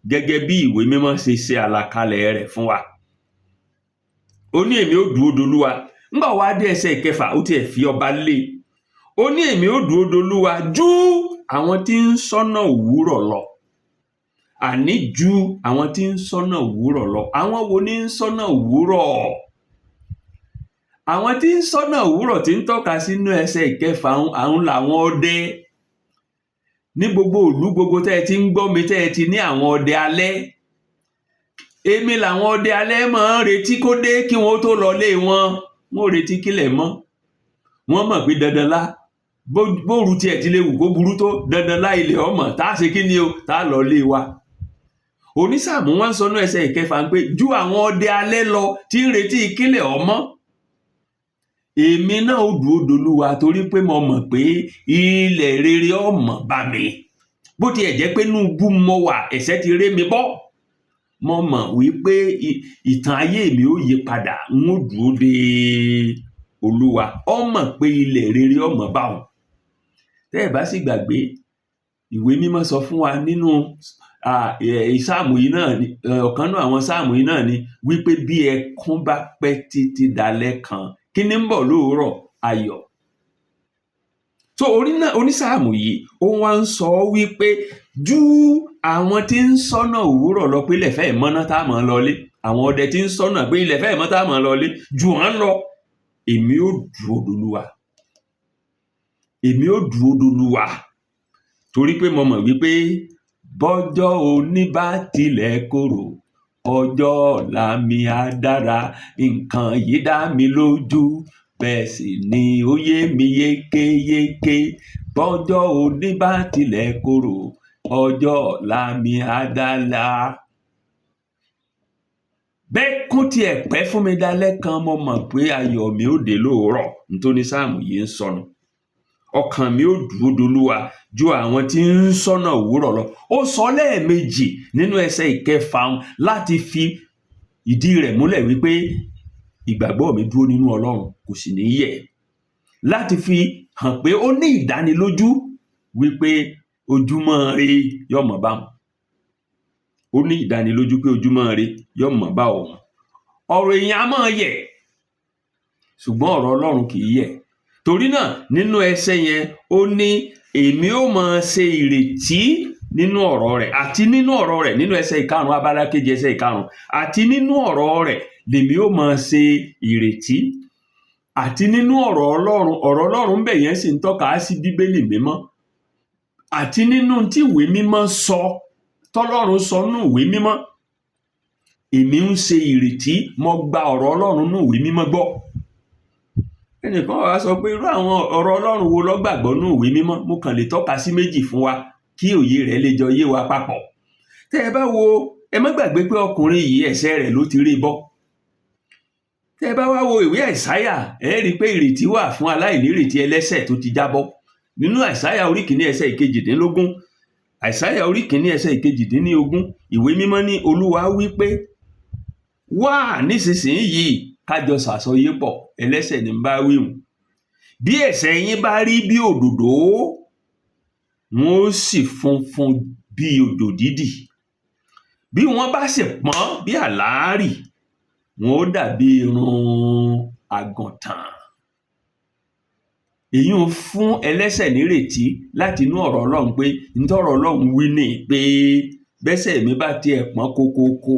gẹ́gẹ́ bí ìwé mímọ́ ṣe ṣe àlàkalẹ̀ rẹ̀ fún wa. Ó ní èmi ó dúró d'Olúwa. Ńgbà wá dé ẹsẹ̀ ìkẹfà, ó tiẹ̀ fi ọba lé. Ó ní èmi ó dúró d'Olúwa ju àwọn tí ń ṣọ́nà òwúrọ̀ lọ. Àní ju àwọn tí ń ṣọ́nà òwúrọ̀ lọ. Àwọn wo ni ń ṣọ́nà òwúrọ̀? Àwọn tí ń ṣọ́nà òwúrọ̀ tí ń tọ́ka sínú ẹsẹ̀ ìkẹfà àwọn làwọn ọdẹ. Ní gbogbo ìlú gbogbo tẹ́ ẹ ti ń gbọ́ mi, tẹ́ ẹ ti ní àwọn ọdẹ alẹ́. Èmi làwọn ọdẹ alẹ́ máa ń retí kó dé kí wọ́n tó lọ lé wọn. Wọ́n ò retí kílẹ̀ mọ́. Wọ́n mọ̀ pé dandan lá, bóoru tiẹ̀ ti lè wù kó burú tó, dandan lá ilẹ̀ ọmọ tá a ṣe kí ni o, tá a lọ lé wa. Onísáàmù wọn sọ ní ẹsẹ̀ ìkẹfà pé ju àwọn ọdẹ alẹ́ lọ tí ń retí kílẹ̀ ọmọ, èmi náà ó dúró dolúwa, torí pé mo mọ̀ pé ilẹ̀ rere ọmọ bá mi. Bó tiẹ̀ jẹ́ pé inú bú mo wà, ẹ̀ṣẹ̀ ti ré mi bọ́, mo mọ̀ wípé ìtàn ayé mi ó yí padà, n ó dúró de Olúwa. Ó mọ̀ pé ilẹ̀ rere ọmọ bá òun. Tẹ́ ẹ̀ bá sì gbàgbé, ìwé mímọ́ sọ fún wa nínú sáàmù yìí náà ni, ọ̀kan náà àwọn sáàmù yìí náà ni wípé bí ẹkún bá pẹ́ títí dalẹ́ kan, kí ni ń bọ̀ lóòrọ̀? Ayọ̀. So onísáàmù yìí ó wá ń sọ wípé ju àwọn tí ń sọ́nà òwúrọ̀ lọ pé ilẹ̀ fẹ́ mọ́ná tá a mọ̀ lọlé, àwọn ọdẹ tí ń sọ́nà pé ilẹ̀ fẹ́ mọ́ tá a mọ̀ lọlé, jù wọ́n lọ, èmi ó dúró dolúwa, èmi ó dúró dolúwa, torí pé mo mọ̀ wípé bọ́jọ́ òní bá tilẹ̀ korò, ọjọ́ ọ̀la mi á dára. Nǹkan yìí dá mi lójú, bẹ́ẹ̀ sì ni ó yé mi yékéyéké. Bọ́jọ́ òní bá tilẹ̀ korò, ọjọ́ ọ̀la mi á dára. Bẹ́ẹ̀ kún tiẹ̀ pẹ́ fún mi dalẹ́ kan, mo mọ̀ pé ayọ̀ mi ó dé lóòrọ̀. Nítorí sáàmù yìí ń sọnù, ọkàn mi ó dúró dolúwa ju àwọn tí ń sọ́nà òwúrọ̀ lọ. Ó sọ lẹ́ẹ̀mejì nínú ẹsẹ̀ ìkẹfà láti fi ìdí rẹ̀ múlẹ̀ wípé ìgbàgbọ́ mi dúró nínú Ọlọ́run, kò sì ní yẹ̀, láti fi hàn pé ó ní ìdánilójú wípé ojúmọ́ ire yóò mọ́ bá òun. Ó ní ìdánilójú pé ojúmọ́ ire yóò mọ́ bá òun. Ọ̀rọ̀ èèyàn á máa yẹ̀, ṣùgbọ́n ọ̀rọ̀ Ọlọ́run kì í yẹ̀. Torí náà nínú ẹsẹ̀ yẹn ó ní èmi ó máa ṣe ìrètí nínú ọ̀rọ̀ rẹ̀, àti nínú ọ̀rọ̀ rẹ̀ nínú ẹsẹ̀ ìkarùn-ún, abala kejì ẹsẹ̀ ìkarùn-ún, àti nínú ọ̀rọ̀ rẹ̀ lèmi ó máa ṣe ìrètí. Àti nínú ọ̀rọ̀ Ọlọ́run, ọ̀rọ̀ Ọlọ́run bẹ̀ yẹn sì ń tọ́ka sí Bíbélì mímọ́, àti nínú tí ìwé mímọ́ sọ, tọ́lọ́run sọ nínú ìwé mímọ́, èmi ń ṣe ìrètí, mo gba ọ̀rọ̀ Ọlọ́run nínú ìwé mímọ́ gbọ́. Ẹnìkan wá sọ pé irú àwọn ọ̀rọ̀ Ọlọ́run wo ló gbàgbọ́ nínú ìwé mímọ́? Mo kàn lè tọ́ka sí méjì fún wa kí òye rẹ̀ lè jọ yé wa papọ̀. Tẹ́ ẹ bá wo, ẹ má gbàgbé pé ọkùnrin yìí ẹ̀ṣẹ̀ rẹ̀ ló ti rí bọ́. Tẹ́ ẹ bá wá wo ìwé Àìsáyà, ẹ rí i pé ìrètí wà fún aláìnírètí ẹlẹ́ṣẹ̀ tó ti jábọ́. Nínú Àìsáyà orí kìíní ẹsẹ̀ ìkejìdínlógún, Àìsáyà orí kìíní ẹsẹ̀ ìkejìdínlógún, ìwé mímọ́ ní Olúwa wí pé wá nísinsìnyí kájọ ṣàsọyé pọ̀, ẹlẹ́ṣẹ̀ ní bá wíhun. Bí ẹ̀ṣẹ̀ yín bá rí bí òdòdó, wọn ó sì funfun bí òjò dídì. Bí wọ́n bá sì pọ́n bí àlàárì, wọn ó dàbí irun àgùntàn. Èyí ń fún ẹlẹ́ṣẹ̀ nírètí láti inú ọ̀rọ̀ Ọlọ́run pé ntọ́rọ̀ Ọlọ́run wí ní pé bẹ́ṣẹ̀ mi bá tiẹ̀ pọ́n kókókó,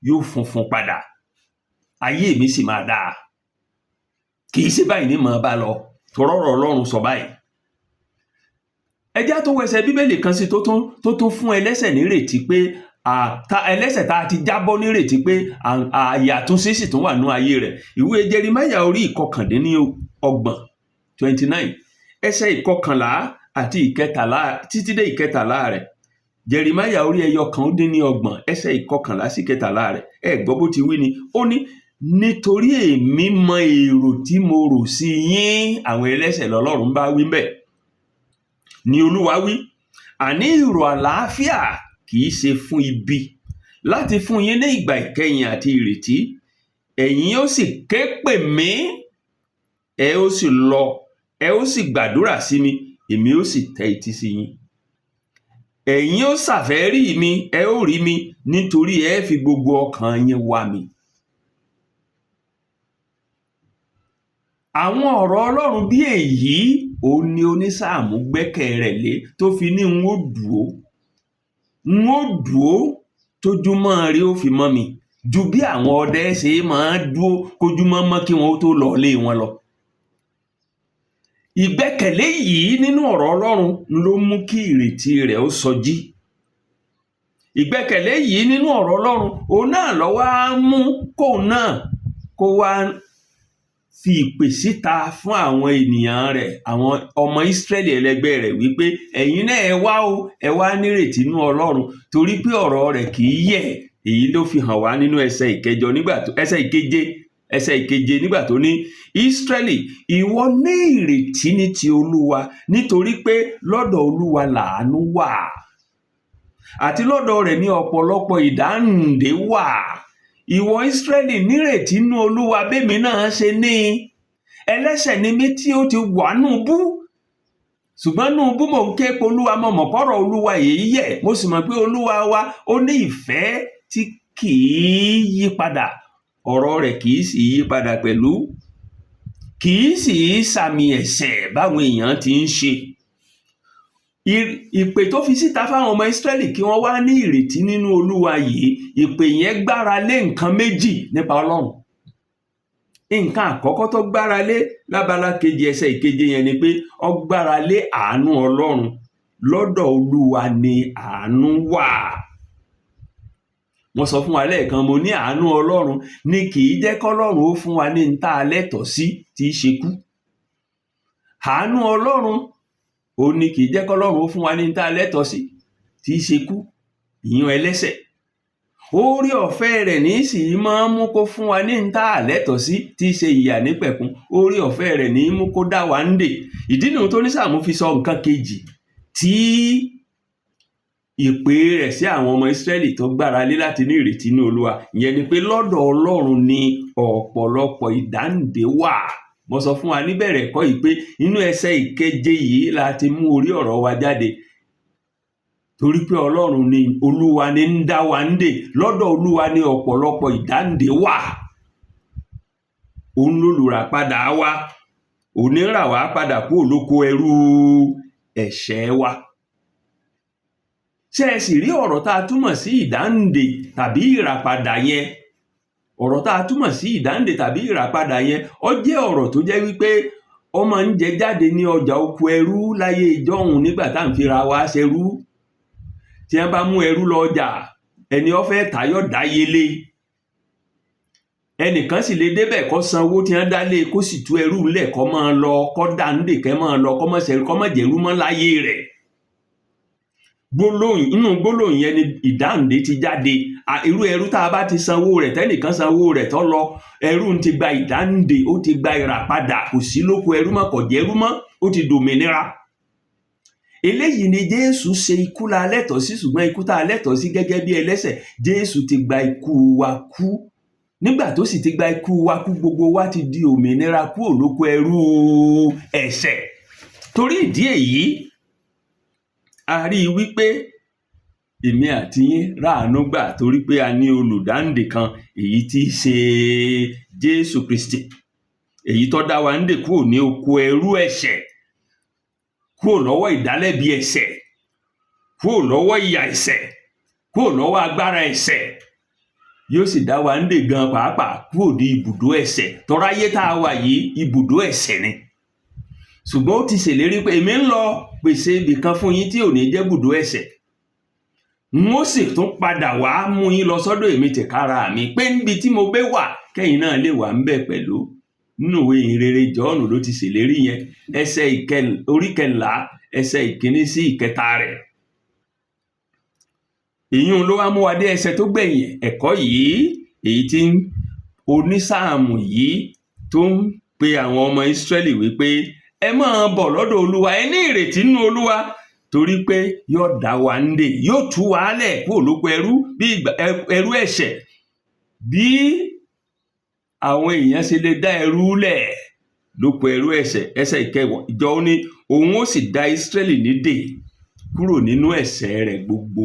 yóò funfun padà, ayé mi sì máa dáa. Kì í ṣe báyìí ní màá bá lọ, tọrọrọ Ọlọ́run sọ báyìí. Ẹjá tó wẹsẹ̀ Bíbélì kan sí tó tún fún ẹlẹ́ṣẹ̀ nírètí pé ẹlẹ́ṣẹ̀ tá a ti jábọ́ nírètí pé àyè àtúnṣe sì tún wà nú ayé rẹ̀. Ìwé Jeremáyà orí 29, 29, ẹsẹ̀ 11 àti 13 títí dé 13 rẹ̀. Jeremáyà orí 31 ẹsẹ̀ 11 sí 13 rẹ̀. Ẹ gbọ́ bó ti wí ni, ó ní nítorí èmi mọ èrò tí mo rò sí yín, àwọn ẹlẹ́ṣẹ̀ lọ́lọ́run bá wí mbẹ̀. Ni Olúwa wí, àní èrò àlàáfíà kì í ṣe fún ibi, láti fún yín ní ìgbà ìkẹyìn àti ìrètí. Ẹ̀yin ó sì ké pè mí, ẹ ó sì lọ, ẹ ó sì gbàdúrà sí mi, èmi ó sì tẹ́ etí sí yín. Ẹ̀yin ó ṣàfẹ́rí mi, ẹ ó rí mi, nítorí ẹ fi gbogbo ọkàn yín wá mi. Àwọn ọ̀rọ̀ Ọlọ́run bí èyí òun ni onísáàmù gbẹ́kẹ̀ rẹ̀ lé tó fi ní n ó dùó, n ó dùó tójúmọ́ rí ó fi mọ́ mi, ju bí àwọn ọdẹ ṣe máa dúó kójúmọ́ mọ́ kí wọn ó tó lọ ilé wọn lọ. Ìgbẹ́kẹ̀lé yìí nínú ọ̀rọ̀ Ọlọ́run ló mú kí ìrètí rẹ̀ ó sọjí. Ìgbẹ́kẹ̀lé yìí nínú ọ̀rọ̀ Ọlọ́run òun náà ló wá mú kóun náà kó wá fi ìpè síta fún àwọn ènìyàn rẹ̀, àwọn ọmọ Ísírẹ́lì ẹlẹgbẹ́ rẹ̀, wípé ẹ̀yin náà, ẹ wá o, ẹ wá nírètí nínú Ọlọ́run, torí pé ọ̀rọ̀ rẹ̀ kì í yẹ̀. Èyí ló fi hàn wá nínú ẹsẹ̀ ìkẹjọ nígbà tó ẹsẹ̀ ìkeje, ẹsẹ̀ ìkeje, nígbà tó ní, "Ísírẹ́lì, ìwọ ní ìrètí ní ti Olúwa, nítorí pé lọ́dọ̀ Olúwa làánú wà, àti lọ́dọ̀ rẹ̀ ní ọ̀pọ̀lọpọ̀ ìdáǹdè wà." Ìwọ Ísírẹ́lì, nírètí nínú Olúwa bẹ́mi náà ṣe ní. Ẹlẹ́ṣẹ̀ ni mí tí ó ti wà nù bú, ṣùgbọ́n nù bú mò ń ké pe Olúwa. Mo mọ̀ pọ́rọ̀ Olúwa yìí yẹ̀, mo sì mọ̀ pé Olúwa wa, ó ní ìfẹ́ tí kì í yí padà, ọ̀rọ̀ rẹ̀ kì í sì yí padà pẹ̀lú, kì í sì í sàmì ẹ̀ṣẹ̀ báwọn èèyàn ti ń ṣe. Ìpè tó fi síta fáwọn ọmọ Ísírẹ́lì kí wọ́n wá ní ìrètí nínú Olúwa yìí, ìpè yẹn gbára lé nǹkan méjì nípa Ọlọ́run. Nǹkan àkọ́kọ́ tó gbára lé lábala kejì ẹsẹ̀ ìkeje yẹn ni pé ó gbára lé àánú Ọlọ́run. Lọ́dọ̀ Olúwa ni àánú wà. Mo sọ fún wa lẹ́ẹ̀kan, mo ní àánú Ọlọ́run ni kì í jẹ́ kọ́lọ́run ó fún wa ní n tá a lẹ́tọ̀ọ́ sí, tí í ṣe kú. Àánú Ọlọ́run ó ní kì í jẹ́ kọ́lọ́run ó fún wa ní n tá a lẹ́tọ̀ọ́ sí, tí í ṣe kú, ìyún ẹlẹ́ṣẹ̀. Oore ọ̀fẹ́ rẹ̀ ní sì máa ń mú kó fún wa ní n tá a lẹ́tọ̀ọ́ sí, tí í ṣe ìyà nípẹ̀kun. Oore ọ̀fẹ́ rẹ̀ ní mú kó dá wa ń dè. Ìdí nìyí tó ní Sáàmù fi sọ nǹkan kejì tí ìpè rẹ̀ sí àwọn ọmọ Ísírẹ́lì tó gbára lé láti ní ìrètí ní Olúwa. Ìyẹn ni pé lọ́dọ̀ Ọlọ́run ni ọ̀pọ̀lọpọ̀ ìdáǹdè wà. Mo sọ fún wa níbẹ̀rẹ̀ ẹ̀kọ́ yìí pé inú ẹsẹ̀ ìkeje yìí la ti mú orí ọ̀rọ̀ wa jáde, torí pé Ọlọ́run ni, Olúwa ni ń dá wa ń dè. Lọ́dọ̀ Olúwa ni ọ̀pọ̀lọpọ̀ ìdáǹdè wà. Òun lolùràpadà wa, òun ní rà wá padà kúrò lóko ẹrú ẹ̀ṣẹ̀ wa. Ṣé ẹ sì rí ọ̀rọ̀ tá a túmọ̀ sí ìdáǹdè tàbí ìràpadà yẹn? Ọ̀rọ̀ tá a túmọ̀ sí ìdáǹdè tàbí ìràpadà yẹn, ó jẹ́ ọ̀rọ̀ tó jẹ́ wípé ó máa ń jẹ jáde ní ọjà oko ẹrú láyé ìjọ́hun, nígbà tá à ń fira wa ṣẹrú. Tí wọ́n bá mú ẹrú lọ ọjà, ẹni ó fẹ́ tà yóò dá yelé. Ẹnìkan sì lè débẹ̀ kó sanwó tí wọ́n dá lé, kó sì tú ẹrú ńlẹ̀, kó máa lọ, kó dá ńdè kẹ́ máa lọ, kó má ṣẹrú, kó má jẹ́rú mọ́ láyé rẹ̀. Gbólóhùn, inú gbólóhùn yẹn ni ìdáǹdè ti jáde. Irú ẹrú tá a bá ti sanwó rẹ̀, tẹ́nìkan sanwó rẹ̀ tó lọ, ẹrú ń ti gba ìdáǹdè, ó ti gba ìràpadà, kò sí lóko ẹrú mọ́, kò jẹ́rú mọ́, ó ti dòmìnira. Eléyìí ni Jésù ṣe. Ikú la lẹ́tọ̀ọ́ sí, ṣùgbọ́n ikú tá a lẹ́tọ̀ọ́ sí gẹ́gẹ́ bí ẹlẹ́ṣẹ̀, Jésù ti gba ikú wa kú. Nígbà tó sì ti gba ikú wa kú, gbogbo wa ti di òmìnira kúrò lóko ẹrú ẹ̀ṣẹ̀. Torí ìdí èyí, a rí i wípé èmi àti yín ráàánú gbà, torí pé a ní olùdáǹdè kan, èyí tí í ṣe Jésù Kristi, èyí tó dá wa ń dè kúrò ní oko ẹrú ẹ̀ṣẹ̀, kúrò lọ́wọ́ ìdálẹ́bi ẹ̀ṣẹ̀, kúrò lọ́wọ́ ìyà ẹ̀ṣẹ̀, kúrò lọ́wọ́ agbára ẹ̀ṣẹ̀. Yóò sì dá wa ń dè gan pàápàá kúrò ní ibùdó ẹ̀ṣẹ̀ tọ́ráyé tá a wà yìí, ibùdó ẹ̀ṣẹ̀ ni. Ṣùgbọ́n ó ti ṣèlérí pé, "Èmi ń lọ pèsè ibì kan fún yín tí ò ní jẹ́ ibùdó ẹ̀ṣẹ̀, n ó sì tún padà wá mú yín lọ sọ́dọ̀ èmi tìkára mi, pé níbi tí mo gbé wà, kẹ́yìn náà lè wà ńbẹ̀ pẹ̀lú." Nínú ìwé Ìhìnrere Jọ́ọ̀nù ló ti ṣèlérí yẹn, ẹsẹ̀ orí kẹńlá, ẹsẹ̀ ìkíní sí ìkẹta rẹ̀. Ìyún ló wá mú wa dé ẹsẹ̀ tó gbẹ̀yìn ẹ̀kọ́ yìí, èyí tí onísáàmù yìí tó ń pe àwọn ọmọ Ísírẹ́lì wípé ẹ máa bọ̀ lọ́dọ̀ Olúwa, ẹ ní ìrètí nínú Olúwa, torí pé yóò dá wa ń dè, yóò tú wa lẹ̀ kúrò lóko ẹrú, bí ẹrú ẹ̀ṣẹ̀. Bí àwọn èèyàn ṣe lè dá ẹrú lẹ̀ lóko ẹrú ẹ̀ṣẹ̀, ẹsẹ̀ ìkẹwàá ìjọ, ó ní òun ó sì dá Ísírẹ́lì nídè kúrò nínú ẹ̀ṣẹ̀ rẹ̀ gbogbo.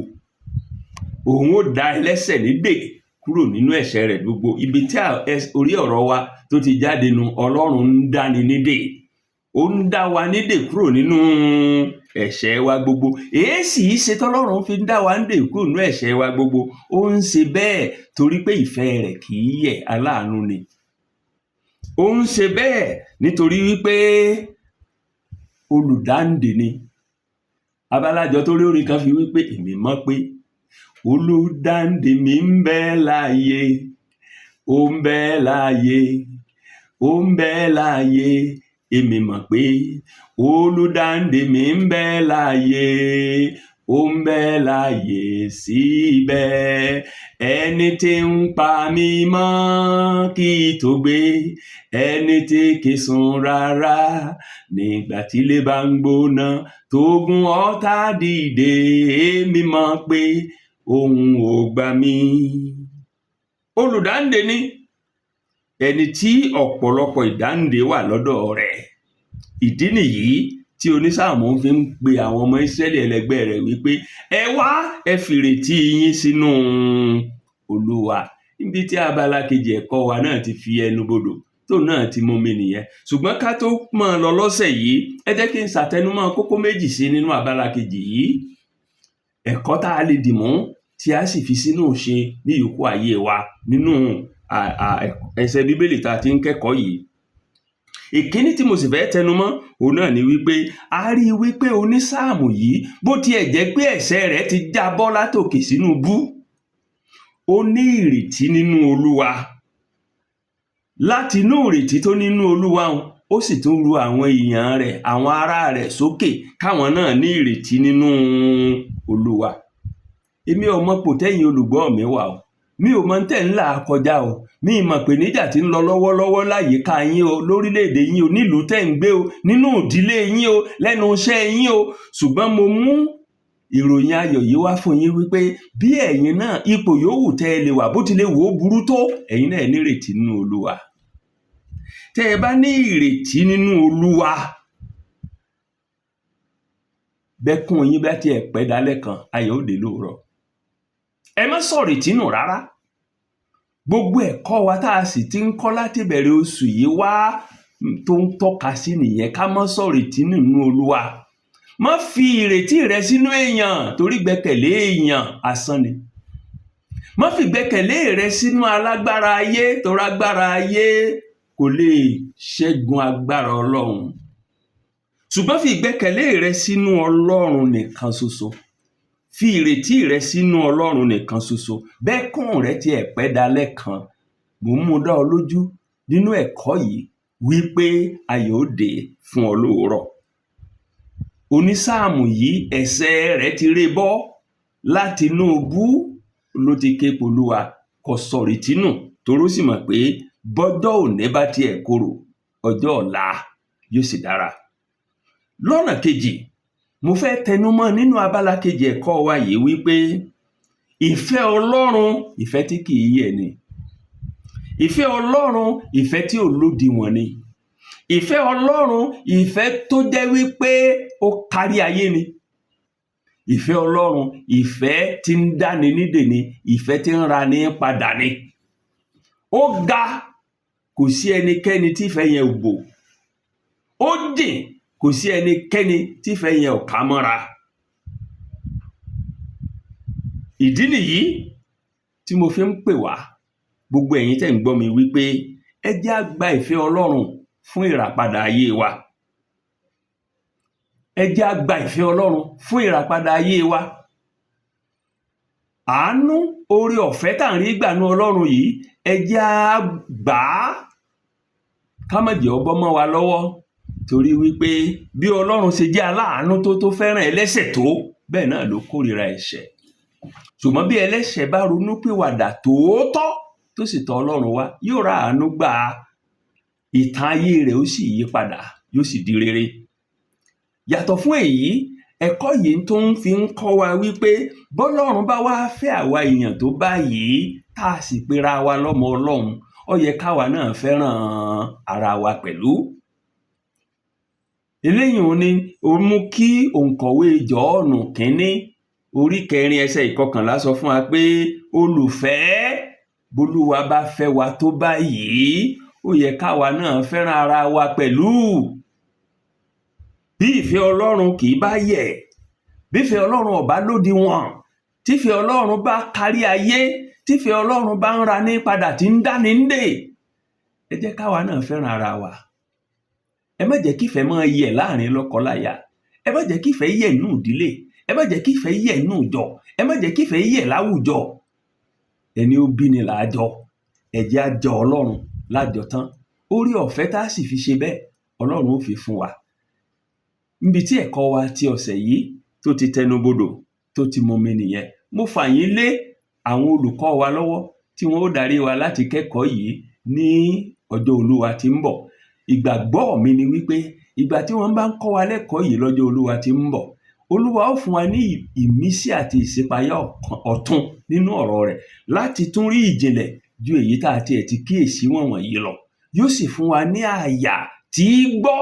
Òun ó dá ẹlẹ́ṣẹ̀ nídè kúrò nínú ẹ̀ṣẹ̀ rẹ̀ gbogbo. Ibi tí orí ọ̀rọ̀ wa tó ti jáde nu. Ọlọ́run ń dáni nídè, ó ń dá wa nídè kúrò nínú ẹ̀ṣẹ̀ wa gbogbo. Èé sì í ṣe tọ́lọ́run fi ń dá wa nídè kúrò nínú ẹ̀ṣẹ̀ wa gbogbo? Ó ń ṣe bẹ́ẹ̀ torí pé ìfẹ́ rẹ̀ kì í yẹ̀, aláàánú ni. Ó ń ṣe bẹ́ẹ̀ nítorí wípé olùdáǹdè ni. Abalájọ tó rí orin kan fi wípé, "Èmi mọ̀ pé olùdáǹdè mi ń bẹ láàyè, ó ń bẹ láàyè, Ó ń bẹ láàyè, èmi mọ̀ pé olùdáǹdè mi ń bẹ láàyè, ó ń bẹ láàyè síbẹ̀. Ẹni tí ń pa mí mọ́ kì í tó gbé, ẹni tí kì í sùn rárá. Nígbà tí ilé bá ń gbóná, tógun ọ̀tá dìde, èmi mọ̀ pé òun ò gbà mí. Olùdáǹdè ni ẹni tí ọ̀pọ̀lọpọ̀ ìdáǹdè wà lọ́dọ̀ rẹ̀. Ìdí nìyí tí onísáàmù fi ń pe àwọn ọmọ Ísírẹ́lì ẹlẹgbẹ́ rẹ̀ wípé ẹ wá, ẹ fìrètí yín sínú Olúwa. Níbi tí abala kejì ẹ̀kọ́ wa náà ti fi ẹnu bodò tó náà ti mú mi nìyẹn. Ṣùgbọ́n ká tó máa lọ lọ́sẹ̀ yìí, ẹ jẹ́ kí n ṣàtẹnumọ́ kókó méjì sí nínú abala kejì yìí. Ẹ̀kọ́ tá a lè dì mú tí a sì fi sínú ìṣe ní ìyókù ayé wa nínú ẹsẹ̀ Bíbélì tá a ti ń kẹ́kọ̀ọ́ yìí. Ìkíní tí mo sì fẹ́ tẹnumọ́ òun náà ni wípé a rí i wípé onísáàmù yìí, bó tiẹ̀ jẹ́ pé ẹ̀ṣẹ̀ rẹ̀ ti jábọ́ látòkè sínú bú, ó ní ìrètí nínú Olúwa. Láti inú ìrètí tó nínú Olúwa, ó sì tún ru àwọn èèyàn rẹ̀, àwọn ará rẹ̀ sókè káwọn náà ní ìrètí nínú Olúwa. Èmi ò mọ̀ pò tẹ́yin olùgbọ́ mi wà o. Mi ò mọ̀ tẹ́ ń là kọjá o. Mi mọ̀ pé níjà tí ń lọ lọ́wọ́lọ́wọ́ láyìíká yín o, lórílẹ̀-èdè yín o, nílùú tẹ́ ń gbé o, nínú ìdílé yín o, lẹ́nu iṣẹ́ yín o. Ṣùgbọ́n mo mú ìròyìn ayọ̀ yìí wá fún yín wípé bí ẹ̀yin náà, ipò yòówù tẹ́ ẹ lè wà, bó ti lè wò ó burú tó, ẹ̀yin náà ní ìrètí nínú Olúwa. Tẹ́ ẹ bá ní ìrètí nínú Olúwa, bẹ́kún yín bá tiẹ̀ pẹ́ dálẹ́ kan, ayọ̀ ó dé lóòrọ̀. Ẹ má sọ̀rètí nù rárá. Gbogbo ẹ̀kọ́ wa tá a sì ti ń kọ́ láti bẹ̀rẹ̀ oṣù yìí wá tó ń tọ́ka sí nìyẹn, ká má sọ̀rètí nù nínú Olúwa. Má fi ìrètí rẹ sínú èèyàn, torí gbẹ́kẹ̀lé èèyàn asán ni. Má fi gbẹ́kẹ̀lé rẹ sínú alágbára ayé, torí agbára ayé kò lè ṣẹ́gun agbára Ọlọ́run. Ṣùgbọ́n fi ìgbẹ́kẹ̀lé rẹ sínú Ọlọ́run nìkan ṣoṣo. Fi ìrètí rẹ sínú Ọlọ́run nìkan ṣoṣo. Bẹ́kún rẹ ti ẹ̀ pẹ́ dalẹ́ kan, mò ń mú dá ọ lójú nínú ẹ̀kọ́ yìí wípé ayọ̀ ó dé fún ọ lóòrọ̀. Onísáàmù yìí, ẹ̀ṣẹ̀ rẹ̀ ti ré bọ́ láti inú bú ló ti ké polúwa, kò sọ̀rètí nù, toró sì mọ̀ pé bọ́jọ́ òní bá tiẹ̀ korò, ọjọ́ ọ̀la yóò sì dára. Lọ́nà kejì, mo fẹ́ tẹnumọ́ nínú abala kejì ẹ̀kọ́ wa yìí wípé ìfẹ́ Ọlọ́run, ìfẹ́ tí kì í yẹ̀ ni. Ìfẹ́ Ọlọ́run, ìfẹ́ tí ò lódiwọ̀n ni. Ìfẹ́ Ọlọ́run, ìfẹ́ tó jẹ́ wípé ó kárí ayé ni. Ìfẹ́ Ọlọ́run, ìfẹ́ tí ń dáni nídè ni, ìfẹ́ tí ń rani padà ni. Ó ga, kò sí ẹnikẹ́ni tí ìfẹ́ yẹn ò bò. Ó jìn, kò sí ẹnikẹ́ni tí ìfẹ́ yẹn ò ká mọ́ra. Ìdí nìyí tí mo fi ń pè wá, gbogbo ẹ̀yin tẹ́ ń gbọ́ mi wípé ẹ jẹ́ á gba ìfẹ́ Ọlọ́run fún ìràpadà ayé wa. Ẹ jẹ́ á gba ìfẹ́ Ọlọ́run fún ìràpadà ayé wa. Àánú, oore ọ̀fẹ́ tá à ń rí gbà nú Ọlọ́run yìí, ẹ jẹ́ á gbà á, ká má jẹ́ ó bọ́ mọ́ wa lọ́wọ́, torí wípé bí Ọlọ́run ṣe jẹ́ aláàánú tó fẹ́ràn ẹlẹ́ṣẹ̀ tó, bẹ́ẹ̀ náà ló kórìíra ẹ̀ṣẹ̀. Ṣùgbọ́n bí ẹlẹ́ṣẹ̀ bá ronúpìwàdà tòótọ́ tó sì tọ̀ Ọlọ́run wá, yóò rà àánú gbà á, ìtàn ayé rẹ̀ ó sì yí padà, yóò sì di rere. Yàtọ̀ fún èyí, ẹ̀kọ́ yìí tó ń fi ń kọ́ wa wípé bọ́lọ́run bá wá fẹ́ àwa èèyàn tó báyìí, tá a sì pera wa lọ́mọ Ọlọ́run, ó yẹ káwa náà fẹ́ràn ara wa pẹ̀lú. Eléyìí ni ó mú kí òǹkọ̀wé Jọ̀ọ́nù kínní orí kẹrin ẹsẹ̀ ìkọkànlá sọ fún wa pé olùfẹ́, bólúwa bá fẹ́ wa tó báyìí, ó yẹ káwa náà fẹ́ràn ara wa pẹ̀lú. Bí ìfẹ́ Ọlọ́run kì í bá yẹ̀, bí ìfẹ́ Ọlọ́run ò bá lódiwọ̀n, tífẹ́ Ọlọ́run bá kárí ayé, tífẹ́ Ọlọ́run bá ń ra ní padà tí ń dáni ń dè, ẹ jẹ́ káwa náà fẹ́ràn ara wa. Ẹ má jẹ́ kífẹ́ máa yẹ̀ láàrin lọ́kọláya. Ẹ má jẹ́ kífẹ́ yẹ̀ nínú ìdílé. Ẹ má jẹ́ kífẹ́ yẹ̀ nínú ìjọ. Ẹ má jẹ́ kífẹ́ yẹ̀ láwùjọ. Ẹni ó bí ni làájọ. Ẹ jẹ́ á jọ Ọlọ́run lájọ tán. Oore ọ̀fẹ́ tá a sì fi ṣe bẹ́ẹ̀, Ọlọ́run ó fi fún wa. Níbi tí ẹ̀kọ́ wa ti ọ̀sẹ̀ yìí tó ti tẹnubodò, tó ti mumi nìyẹn. Mo fà yín lé àwọn olùkọ́ wa lọ́wọ́ tí wọ́n ó darí wa láti kẹ́kọ̀ọ́ yìí ní ọjọ́ Olúwa tí ń bọ̀. Ìgbàgbọ́ mi ni wípé ìgbà tí wọ́n bá ń kọ́ wa lẹ́kọ̀ọ́ yìí lọ́jọ́ Olúwa tí ń bọ̀, Olúwa ó fún wa ní ìmísí àti ìṣípayá ọ̀tun nínú ọ̀rọ̀ rẹ̀ láti tún rí ìjìnlẹ̀ ju èyí tá a tiẹ̀ ti kíyèsí wọ̀nyí lọ. Yóò sì fún wa ní àyà tí í gbọ́,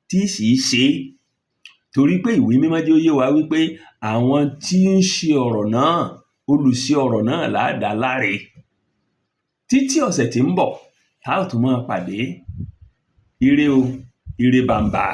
tí sì í ṣe é. Torí pé Ìwé Mímọ́ jẹ́ ó yé wa wípé àwọn tí ń ṣe ọ̀rọ̀ náà, olùṣe ọ̀rọ̀ náà là á dá láre. Títí ọ̀sẹ̀ tí ń bọ̀ tá ó tún máa pàdé. Ire o, ire bàǹbà.